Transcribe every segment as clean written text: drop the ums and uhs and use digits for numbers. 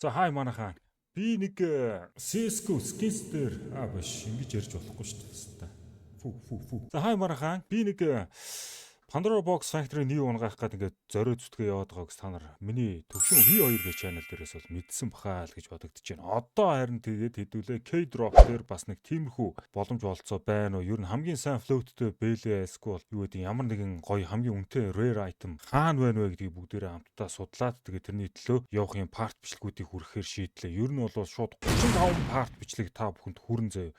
За хай манайхаа. Би нэг CS:GO skins дээр биш ингэж ярьж болохгүй шүү дээ. Фу фу фу. За хай манайхаа. Би нэг Pandora Box Factory new унгаах гээд ингээд зорио зүтгээ яваад байгааг та нар миний төвшин V2 гэх channel дээрээс бол мэдсэн бахаа л гэж бодогдож байна. Одоо харин тэгээд хэдүүлээ K-drop дээр бас нэг тиймэрхүү боломж болцоо байна уу? Ер нь хамгийн сайн float-тэй бэлээ эсвэл юу гэдэг ямар нэгэн гоё хамгийн үнэтэй rare item хаана байна вэ гэдгийг бүгдээрээ хамтдаа судлаад тэгээд тэрний төлөө явах юм part бичлэгүүдийг хүргэхээр шийдлээ. Ер нь бол шууд 35 part бичлэг та бүхэнд хүрэн заяа.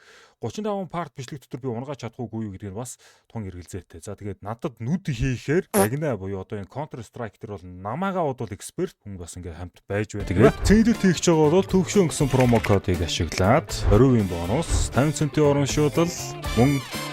35 part бичлэг дотор би унгааж чадахгүй юу гэдэг нь бас тун эргэлзээтэй. За тэгээд надад нүд хийхээр агна буюу одоо энэ Counter Strike дээр бол намаагаа бодвол эксперт хүн бас ингээ хамт байж байна. Тэгээд цэнгэлэлт хийх гэж байгаа бол төвшөн гэсэн промо кодыг ашиглаад 20% бонус, 50 центийн урамшуулал мөн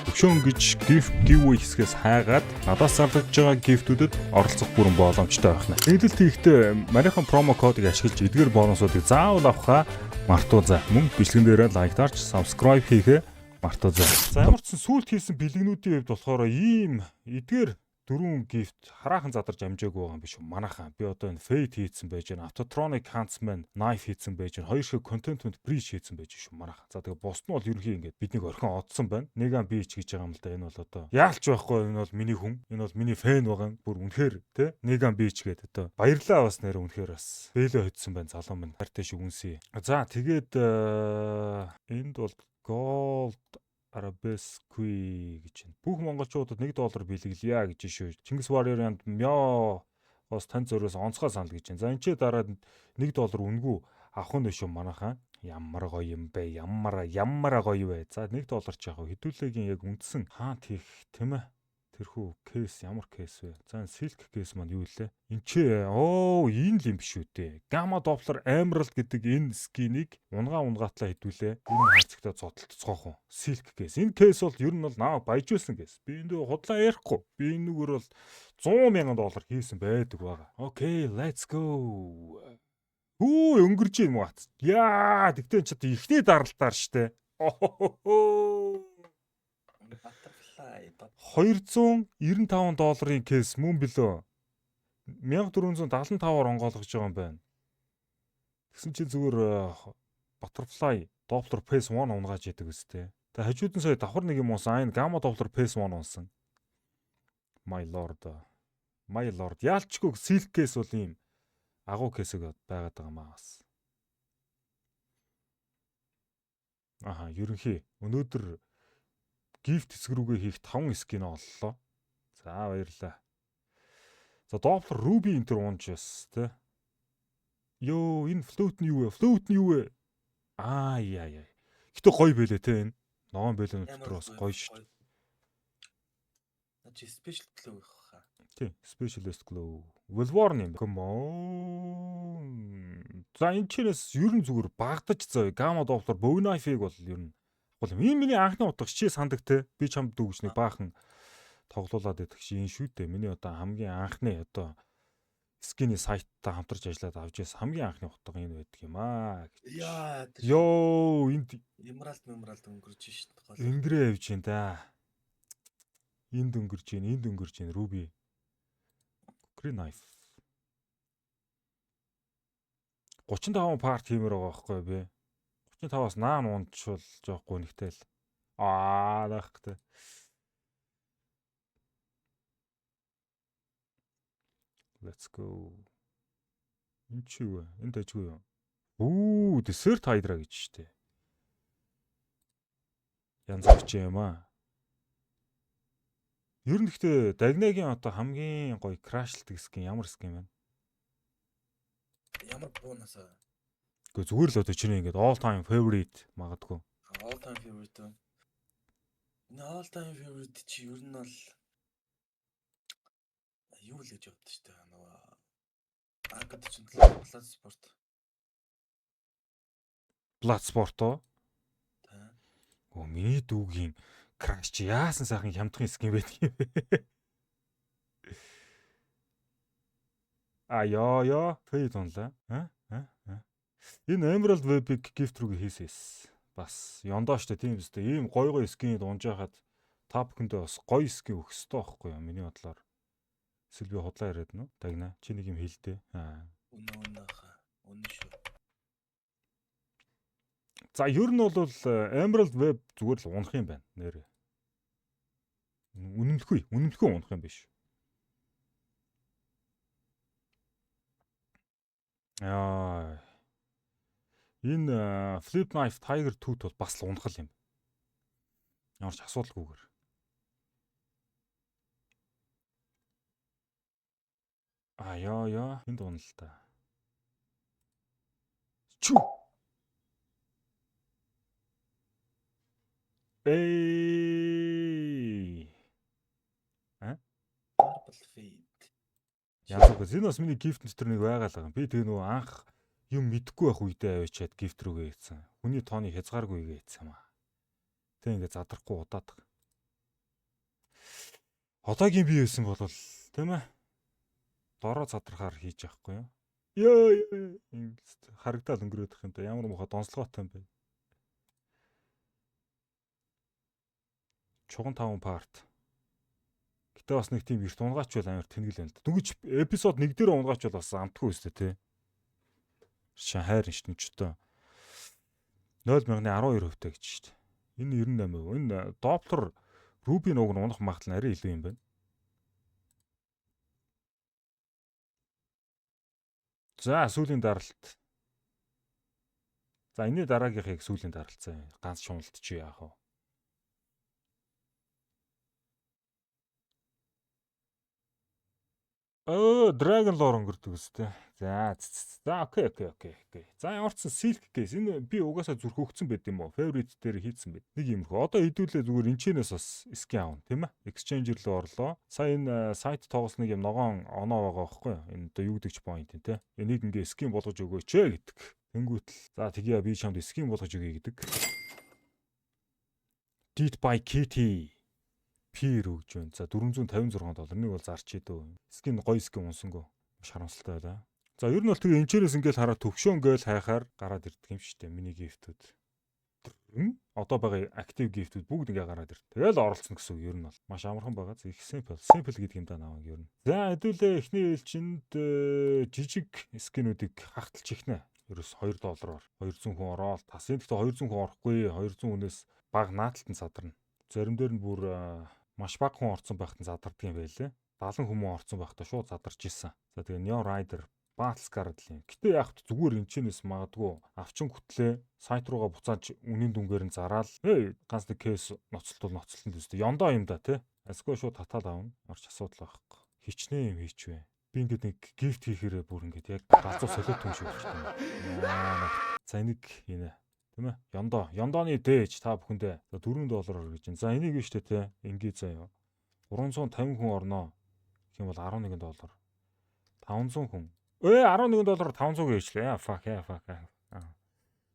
төвшөн гэж gift giveaway хэсгээс хайгаад надаас зарлагдж байгаа gift-үүдэд оролцох бүрэн боломжтой байна. Цэнгэлэлт хийхдээ манийхан промо кодыг ашиглаж эдгээр бонусуудыг заавал авахаа мартуу за. Мөн бичлэгэн дээрээ like дарж subscribe хийхээ мартуу за. За ямар ч сан сүүлд хийсэн бэлгнүүдийн хувьд болохоор ийм эдгээр дөрвөн gift хараахан задарч амжаагүй байгаа юм биш үү? Манайхаа би одоо энэ Fade хийцэн байж байна. Autotronic Huntsman Knife хийцэн байж байна. Хоёр шиг Contentment Breach хийцэн байж шүү манайхаа. За тэгээ бус нь бол ерөнхий ингээд биднийг орхин одсон байна. Нэган би ч гэж байгаа юм л да. Энэ бол одоо яалч байхгүй, энэ бол миний хүн. Энэ бол миний fan байгаа. Бүр үнэхээр те Нэган би ч гэдэг одоо баярлаа бас нэр үнэхээр бас бэлээ хоцсон байна залуу минь. Хайртай шиг үнсээ. За тэгээд энд бол Gold Arabesque гэж байна. Бүх монголчуудад 1 доллар бэлэглэе гэж шүү. Чингис Warrior-анд мяо бас тань зөрөөс онцгой санал гэж байна. За энэ ч дараа 1 доллар үнгүй авах нь шүү манайхаа. Ямар гоё юм бэ? Ямар ямар гоё вэ? За 1 доллар ч яг хэдүүлээгийн яг үндсэн хаант хийх тийм ээ. Тэрхүү case ямар case вэ? За энэ silk case маань юу илээ? Энд чи оо энэ л юм биш үү дээ. Gamma Doppler Emerald гэдэг энэ skin-ийг унгаа унгаатлаа хэдүүлээ. Энэ хайрцагтаа зодтолцоох уу? Silk case. Энэ case бол ер нь бол намайг баяжуулсан case. Би энд худлаа ярихгүй. Би энэгээр бол 100 мянган доллар хийсэн байдаг байгаа. Okay, let's go. Хүү өнгөрч юм уу? Яа, тэгтээ ч одоо ихний даралтаар штэ. Butterfly. 295 долларын case мөн билүү? 1475-аар онгойлгож байгаа юм байна. Тэгсэн чинь зүгээр Butterfly Doppler Phase 1 унгааж идэг үстэй. Тэгээ хажууд нь сая давхар нэг юм унсан. Энэ Gamma Doppler Phase 1 унсан. My lord. My lord. Яалчгүй silk case бол ийм агуу case байгаад байгаа маа бас. Аха, ерөнхий өнөөдөр gift хэсэг рүүгээ хийх 5 skin оллоо. За баярлаа. За Doppler Ruby энэ төр унж бас тэ. Йоо, энэ float нь юу вэ? Float нь юу вэ? Аа яа яа. Гэтэ гоё бэлээ те энэ. Ногоон бэлэн дотор бас гоё шүү. Наа чи special glow их хаа. Тий, specialist glow. Wilwarn юм. Come on. За энэ чинээс ер нь зүгээр багтаж заяа. Gamma Doppler Bowie Knife-ыг бол ер нь бол энэ миний анхны утга чи сандаг те. Би чамд дүүгч нэг баахан тоглуулад идэх чи энэ шүү дээ. Миний одоо хамгийн анхны одоо skin-ий сайттай хамтарч ажиллаад авч ирсэн хамгийн анхны утга энэ байдаг юм аа гэж. Яа. Йоо, энд Emerald Emerald өнгөрч шít. Өнгөрөө явж байна да. Энд өнгөрч байна, энд өнгөрч байна Ruby. Green knife. 35 part хиймээр байгаа байхгүй би. 35-аас наан унчвал жоох гүнхтэй л. Аа наахгүй. Let's go. Энд чи юу вэ? Энд дажгүй юу? Үу, Desert Hydra гэж штэ. Янз бүрч юм аа. Ер нь гэхдээ Дагнагийн одоо хамгийн гоё crash-лдаг skin ямар skin байна? Ямар буунасаа? Гэхдээ зүгээр л одоо чиний ингээд all time favorite магадгүй. All time favorite. Энэ all time favorite чи ер нь бол юу л гэж боддоо штэ нөгөө AK-47 Blood Sport. Blood Sport оо? Та. Өө миний дүүгийн crush чи яасан сайхан хямдхан skin байдаг юм бэ? А ёо ёо фейд унлаа. А а а. Энэ Emerald Web-ийг gift рүүгээ хийсээс. Бас ёндоо штэ тийм үстэй. Ийм гой гой skin-д унж байхад та бүхэндээ бас гоё skin өгөх ёстой байхгүй юу миний бодлоор. Эсвэл би худлаа яриад нүү? Дагна. Чи нэг юм хэлдэ. Аа. Үнэ үнэ хаа. Үнэ шүү. За, ер нь бол Emerald Web зүгээр л унах юм байна. Нэрээ. Үнэмлэхгүй, үнэмлэхгүй унах юм биш. Яа. Энэ Flip Knife Tiger Tooth бол бас л унах юм. Ямар ч асуудалгүйгээр. А ёо ёо, энд унал та. Чү. Эй. А? Purple Fade. Янз бүр. Энэ бас миний gift дотор нэг байгаа л байгаа. Би тэгээ нөгөө анх юм мэдгүй байх үедээ авчиад gift рүүгээ хийсэн. Хүний тооны хязгааргүй хийсэн юм аа. Тэг ингээ задрахгүй удаад. Одоогийн би байсан бол, тийм ээ. Дороо задрахаар хийж явахгүй юу? Йоо, харагдаал өнгөрөөдөх юм да. Ямар муухай донслогоотой юм бэ? Чуган 5 part. Гэтэ бас нэг тийм эрт унгаач бол амар тэнэгэл байна л да. Дөнгөж episode 1 дээр унгаач бол бас амтгүй өстэй тий. Шин хайр ш нь ч одоо 0.12% таа гэж шүү дээ. Энэ 98%. Энэ Doppler Ruby нууг нь унах магадлал нь арай илүү юм байна. За, сүүлийн даралт. За, энэний дараагийнхыг сүүлийн даралцсан. Ганц шуналт чи яах вэ? Өө, Dragon Lore өнгөрдөг өстэй. За за, okay. За, ямар ч сан Silk case. Энэ би угаасаа зүрх өгцөн байд юм уу? Favorite дээр хийцэн байд. Нэг юмрхүү. Одоо хэдүүлээ зүгээр энчэнээс бас skin аавна, тийм ээ? Exchanger руу орлоо. Сая энэ сайт тоглосныг юм ногоон оноо байгаа байхгүй юу? Энэ одоо юу гэдэг ч point юм те. Энийг ингээ skin болгож өгөөч ээ гэдэг. Тэнгүүтэл за тэгье, би чамд skin болгож өгье гэдэг. Dead by Kitty P өгж байна. За, 456 доллар. Нэг бол зарч идөө. Skin, гоё skin унсангүй. Маш харамсалтай байлаа. За, ер нь бол тэгээ энчээрээс ингээл хараа төвшөө ингээл хайхаар гараад ирдэг юм шүү дээ. Миний gift үүд. Одоо байгаа active gift үүд бүгд ингээ гараад ирд. Тэгэл оролцсон гэсэн үг ер нь бол. Маш амархан байгаа. Их simple. Simple гэдэг юм да наваг ер нь. За, хэдүүлээ эхний ээлжинд жижиг skin үүдийг хахталж ихнэ. Ерөөс 2 доллараар 200 хүн ороод тас. Энэ гэхдээ 200 хүн орохгүй, 200 хүнээс бага нааталтан задарна. Зарим дээр нь бүр маш бага хүн орцсон байхад нь задардаг юм байлээ. 70 хүмүүн орцсон байхдаа шууд задарч исэн. За, тэгээ Neon Rider Battle Scarred юм. Гэтэ яг зүгээр энэчнээс магадгүй авчин хөтлөө сайт руугаа буцааж үнийн дүнгээр нь зараал ганц нэг case ноцолтол ноцолтон төстэй. Ёндоо юм да тий. Асгүй шууд татаал авна. Орч асуудал байхгүй. Хичнээн юм хийчвэ. Би ингээд нэг gift хийхээрээ бүр ингээд яг галзуу солиот юм шиг болчихсон. За, энийг хийнэ. Тийм ээ. Ёндоо. Ёндооны дээж та бүхэндээ. За, 4 доллараар гэж байна. За, энийг нь штэ тий. Ингээ заяа. 350 хүн орноо гэх юм бол 11 доллар. 500 хүн. Өө, 11 доллараар 500 гээчлээ. Яа fuck, яа fuck.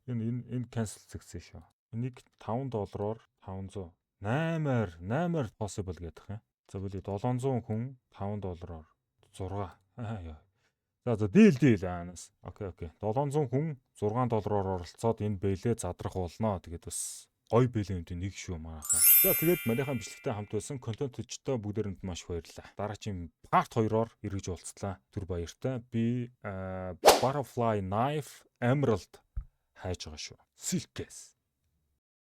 Энэ cancel зэгцэн шүү. Энийг 5 доллараар 500. 8-аар 8-аар possible гэдэг юм. За, бүли 700 хүн 5 доллараар 6. Аа яа. За за, deal deal аанаас. Okay. 700 хүн 6 доллараар оролцоод энэ бэлээ задрах болно. Тэгээд бас гоё бэлэн юмд нэг шүү манайхаа. За, тэгээд манайхаа бичлэгтэй хамт байсан контент хийжтэй бүгдээрэнд маш их баярлалаа. Дараагийн part 2-оор эргэж уулзлаа. Түр баяртай. Би Butterfly Knife Emerald хайж байгаа шүү. Silk case.